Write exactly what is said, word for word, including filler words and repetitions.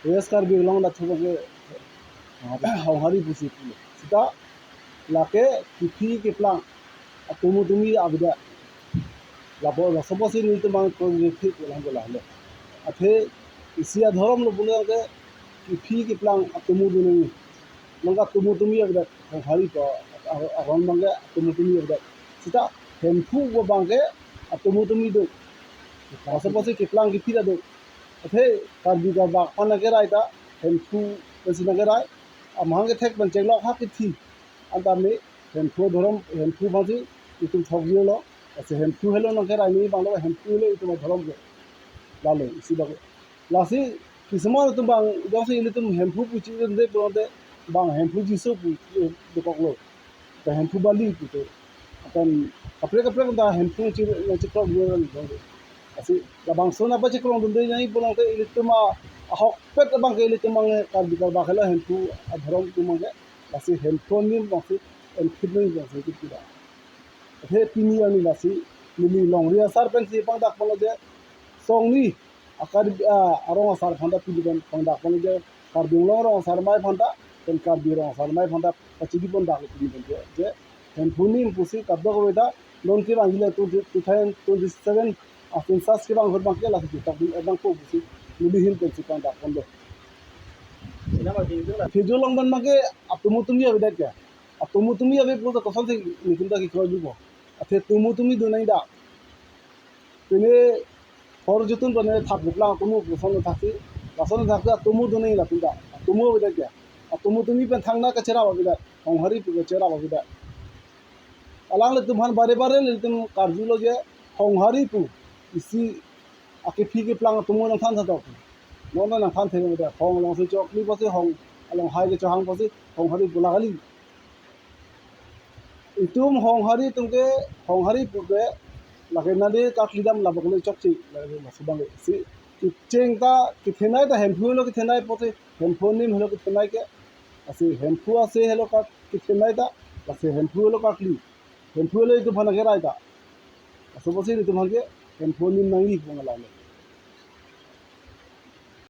West Karbi Anglong atum abangke Honghari pusi pu. Seta lake kephi keplang atomo tomi avedet. Lapu laso apotsi nelitum abang kongrethi pulang bola halo. Athe isi adhorom lo pulang ke kephi keplang atomo tomi. Nangka atomo tomi avedet. Honghari pu aron abangke atomo tomi avedet. Seta Hemphu pu abangke atomo tomi do. Laso apotsi keplang kephi ta do. Athe Karbi Karbak aphan nangkerai ta Hemphu pensi nangkerai. Amahang kethek pen chenglok ha kithi. Anta me Hemphu adhorom, Hemphu aphansi itum thokjilo. Lasi Hemphu helo nangkerai ni abanglo Hemphu helo itum adhorom ke. Lalo isi abang. Lasi kisuman atum abang jongsi ilitum Hemphu pu chirende pulote abang Hemphu Jisu pu dokoklo. Te Hemphu Bali pu te. Akan kaprek kaprek ta Hemphu chi nangchikrok dun. Lasi labangso nangpachikrok dunde nai pulote ilitum ahokpet abangke ilitum abang Karbi Karbak helo Hemphu adhorom atum abangke. Lasi Hemphu anim abangsi, Hemphu anim abangsi kita. Athe pini arni lasi neli longri asar pensi pangdak ponlo je, songni akar, ah, arong asar aphanta pini pen pangdak ponlo je, Karbi Anglong rong asar amei aphanta, pen Karbi rong asar amei aphanta pachidi pondak pini pen je, je Hemphu anim pusi kadokave ta, non kevang jile two, two thousand twenty-seven a census kevang ahut abangke lasi jutak dun edang po pusi neli ahin pensi pangdak ponlo. Ina ma ding dun la. Phejulong abang abangke atomo tomi avedet ke. Atomo tomi ave pulote kosonsi nelitum ta kekroi dun po. Athe tomo tomi do nangji dak. Pine hor jutun pine thap keplang atomo koson thaksi. Lason thaksi atomo do nangji latum ta. Atomo avedet ke. Atomo tomi pen thangta kacherap avedet. Honghari pu kacherap avedet. Alanglitum aphan bare bare nelitum karjulo je Honghari pu isi akephi keplang atomo nangthan tha tok. Non ta nangthan the de Hong alongsi chokli apotsi Hong along hai kechohang apotsi Honghari pu la kali. Itum Honghari atum ke Honghari pu ke lake nade karkli dam labak le chokche lake laso abang si kecheng ta kethenei ta Hemphu helo kethenei apotsi Hemphu anim helo kethenei ke. Lasi Hemphu ase helo kar kethenei ta, lasi Hemphu helo karkli. Hemphu helo itum aphan nangkerai ta. Laso apotsi itum aphan ke Hemphu anim nangji pu nanglang.